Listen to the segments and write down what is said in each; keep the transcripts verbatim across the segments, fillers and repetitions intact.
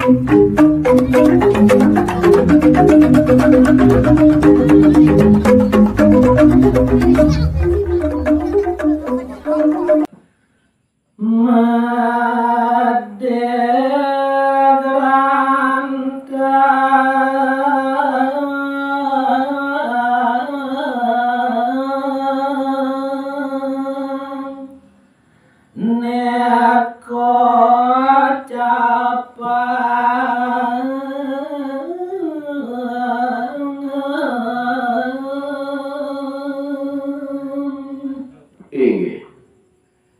Inggih.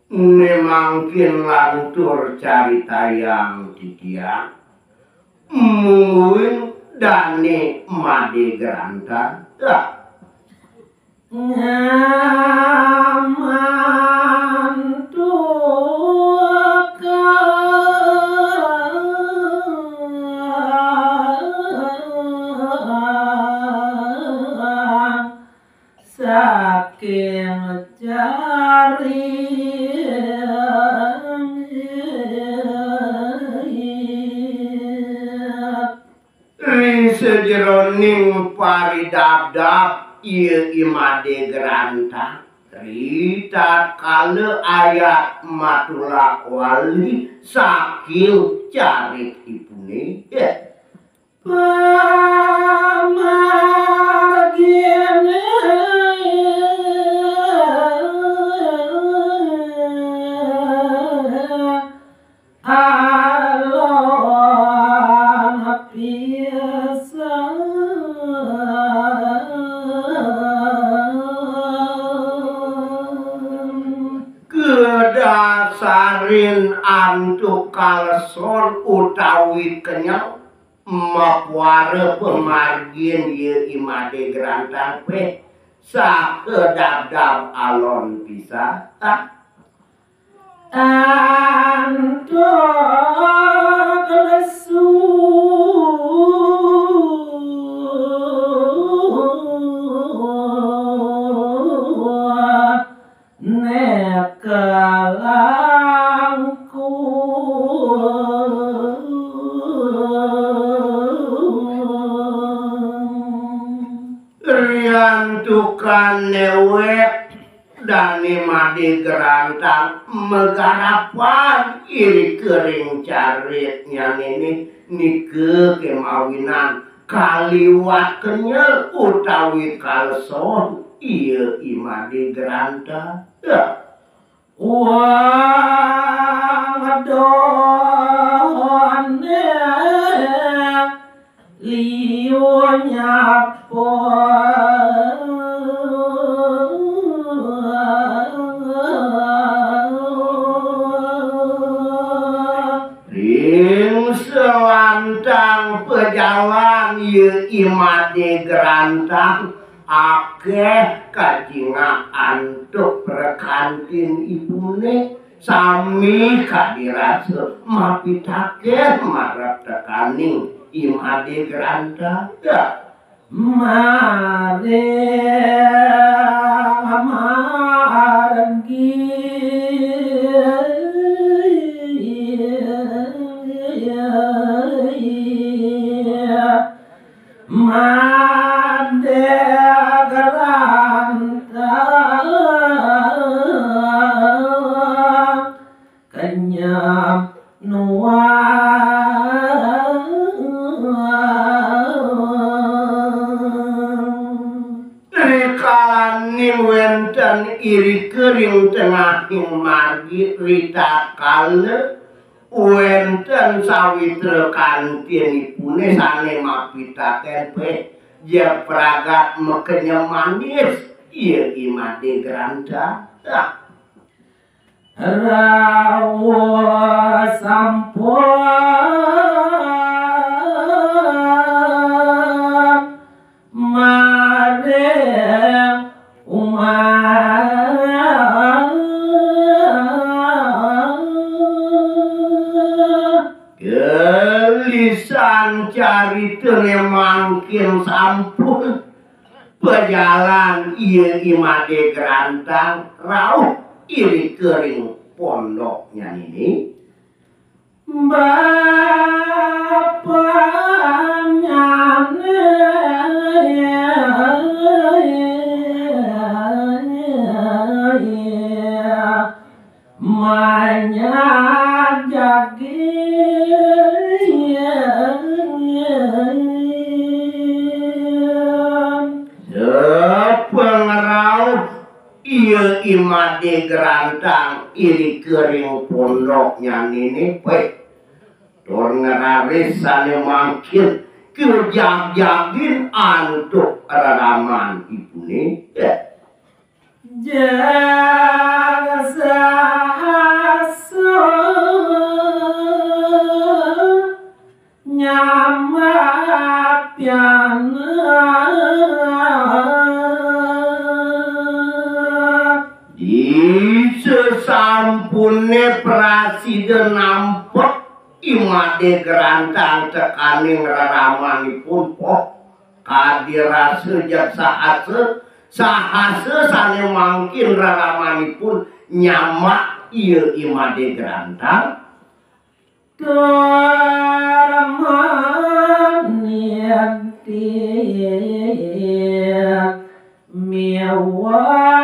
Né mangkin lantur caritayang titiang, mungguing dané Madé Granta. Lah. Saking carit. Ring sajeroning paridabdab iya I Madé Granta, ritatkala ayat matulak wali saking caritipuné, ya. Pamarginé alon pisan. Kadasarin antuk kaleson utawi kenyel, mapuara pamargin iya I Madé Grantang pé, saha dabdab alon pisan. Antuk lesu neka langkung. Riantukan néwék dané Madé Grantang magarapan irika ring caritnyané nika kémawinan kaliwat kenyel utawi kaleson iya I Madé Grantang. Wah, doné liu nyapa. Ring selantang pajalan iya I Madé Grantang, akéh kacingak antuk prakantin ibuné, sami kadi rasa mapitaken marep tekaning I Madé Grantang. Mari margi. Madé Grantang kenyam nuan. Rikalaning wénten irika ring tengahing margi ritatkala wénten sawitra kantinipuné sané mapitaken pé, ja pragat makenyem manis, iya I Madé Grantang. Rawuh sampun maring umah. Gelisan caritané mangkin sampun pajalan iya I Madé Grantang rauh irika ring pondoknyané. Mbah Madé Grantang irika ring pondoknyané, péh. Tur ngraris sané mangkin kajagjagin antuk reraman ipuné. Jeg sahasa nyamak pianak. Di sasampuné prasida nampek I Madé Grantang tekaning reramanipun, poh, kadi rasa jeg sahasa, sahasa sané mangkin reramanipun nyamak ia I Madé Grantang. Tur manitip miwah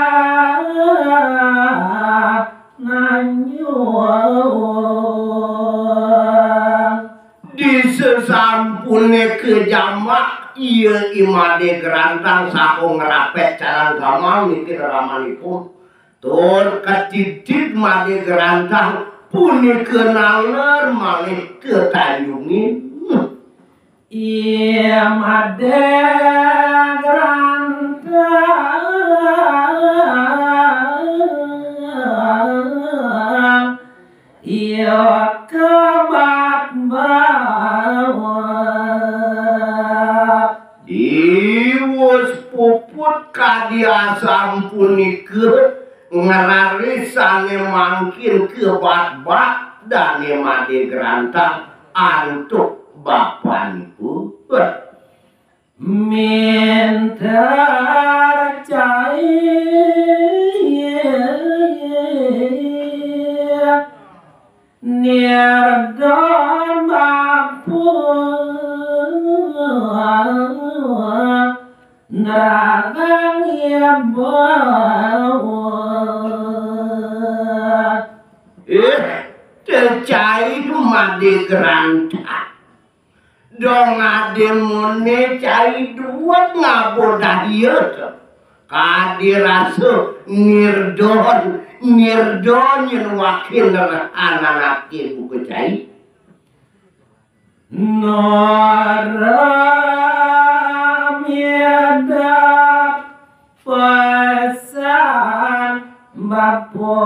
nanyuwun. Di sasampuné kajamak ia I Madé Grantang saha ngrapet calang gamal niki reramanipun. Tur katitip Madé Grantang punika naler malih katanjungin. I Madé Grantang, ia kabat bawat. Diwus puput kadi asampunika ngraris sané mangkin kabat-bat dané Madé Grantang antuk bapanipun. Minter cai nirdon bapa nerang iba. Eh, tecai Madé Grantang. Dong adé moné cai duweg ngaba daya to. Kadi rasa nirdon, nirdon yén waké nerehan anaké buka cai. Nora midak pesan bapa.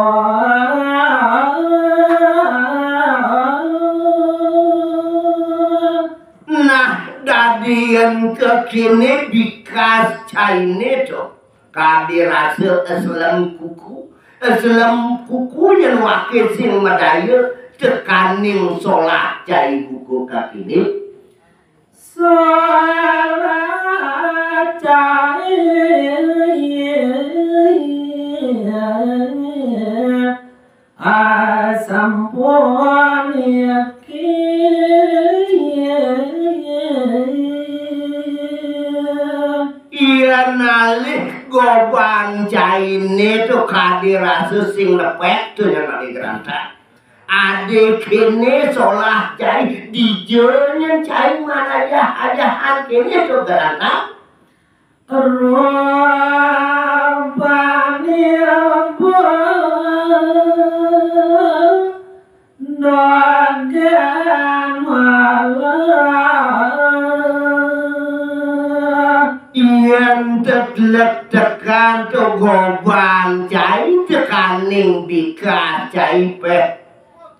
Nah, dadi yén kéné bikas cainé to, kadi rasa eslem kuku, eslem kuku yén waké sing madaya tekaning solah cai buka kakiné. Solah cai asampun niki. Yén alih goban cainé to kadi rasa sing nepek to nyén Madé Grantang. Adé kéné solah cai, dija nyén cai manajah-ajahan kéné to Grantang. Rupane abang dogen malah. Yén tetlek tekan to goban cai tekaning bikas cai peh.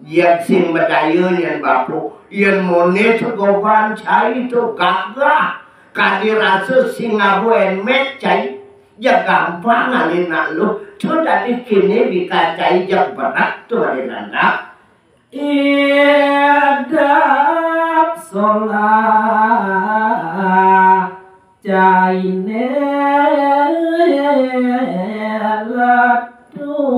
Yén sing madaya yén bapa, yén moné to goban cai to gagah. Kadi rasa sing ngaba enmet cai, ja gampang alih nak luh. To dadi kéné bikas cai ja berat to alih lantak. Idep solah cainé letuh.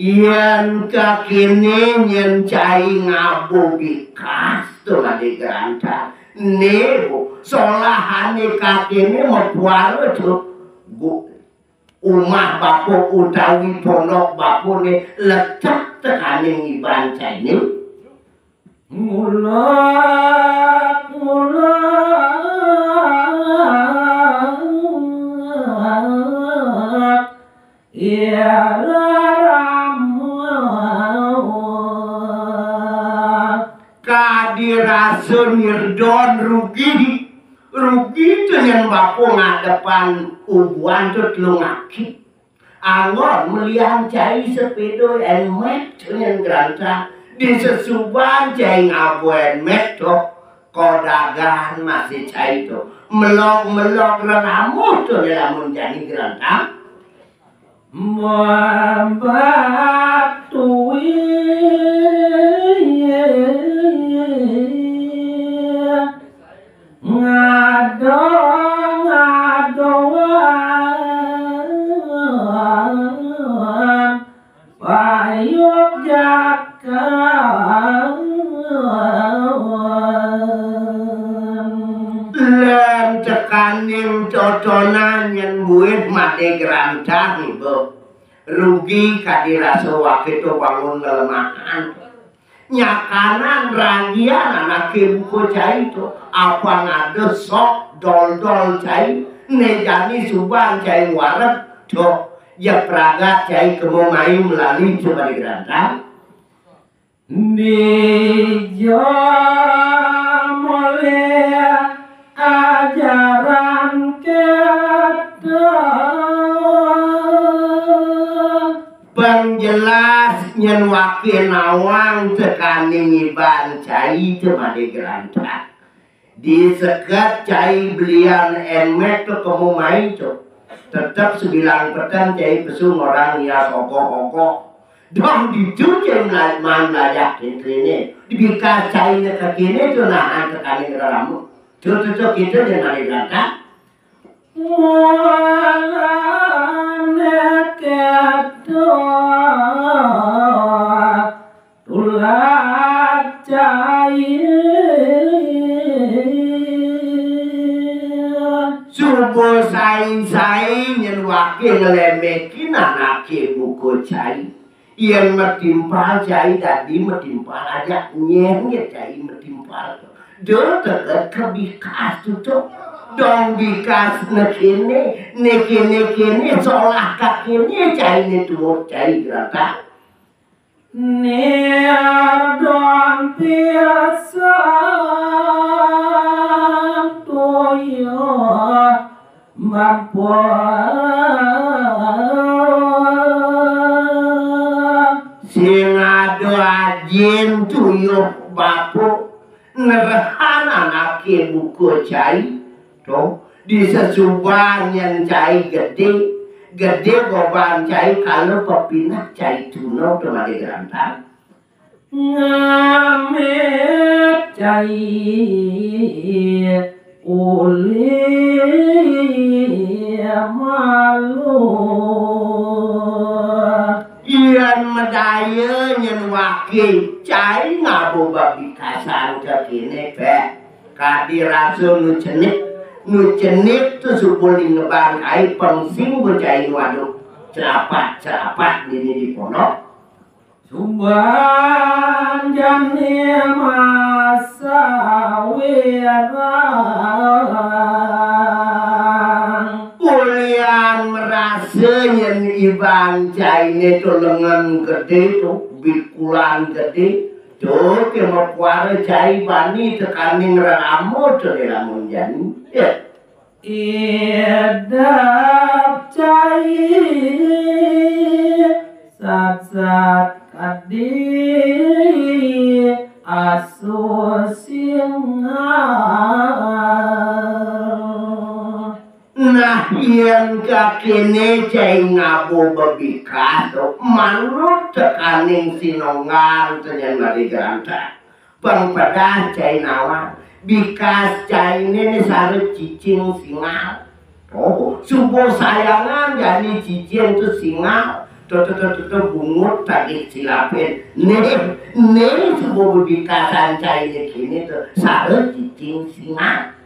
Yén kakiné nyén cai ngaba bikas to Madé Grantang. Né, Bu, solahané kakiné mapuara to, Bu. Umah bapa utawi pondok bapané lecek tekaning iban cainé. Mulak, mulak. Kadi rasa Nirdon rugi, rugi tu nyen bapa ngadepan ubuan tu telung aki. Anggon melian cai sepeda Nmax tu nyen Granta, disesuban cai ngaba Nmax tu, ko dagang masih cai tu. Melog-melog rerama tu nyen lamun jani Granta. Mambatui ngado-ngadoan payuk jaka. Lan tekaning totonan nyen buin Made Granta iba. Rugi kadi rasa wake tu bangun ngelemahan. Nyakanan ragian anake buka cai tu. Apang ada sok dol-dol cai. Ne jani suban cai wareg tu. Ya pragat cai kema mai melali tu Made Granta. Dija molih ajaran kita. Pang jelas nyen wake nawang tekaning iban cai tu Made Granta. Diseket cai belian Nmax tu kemu mai tu. Tetep sebilang peteng cai pesu ngorang ngias ogoh-ogoh. Dong ditu cai mela-, man melajah kene. Dibikas cai ne kekene tu nahan tekaning rerama. Tu, tu, tu, kita je mari belakang. Mulane kita tulak cai. Suba sai-sai nyen wake nglemekin anake buka cai. Yen metimpal cai dadi metimpal ajak nyen ya cai metimpal. Dul teget ke bikas tu tu. Dong bikas ne kene, ne kene kene, solah ka kene cai ne tuut cai gerata. Nirdon pisan tuyuh bapa. Sing ada ajin tuyuh bapa nerehan anake buka cai. To, di sesuban nyen cai gede, gede beban cai kala pepineh cai tuna to made gerantang. Ngamit cai uli malu. Yan medaya nyen wake cai ngaba bebikasan kekene, Pek. Kadi rasa nu cenik, nu cenik tu suba lingeban kai pengsing ba cai nu aduh cerapat-cerapat dini di pondok. Suban jani masa wirang. Ulian merasa nyen iban caine tu lengan gede tu, bikulan gede, tu ke mapuara cai bani tekaning rerama tu di lamun jani. Ya. Idap cai sat-sat kadi asu singal. Nah, yen kekene cai ngaba bebikas tu, manut tekaning sinonggan tu nyen mari gerantang. Pang pedas cai nawang. Bikas caine ne sara cicing singal. Oh, suba sayangan jani cicing tu singal. Tu, tu, tu, tu, tu, bungut tadi silapin. Nih, nih suba bebikasan caine kene tu sara cicing singal.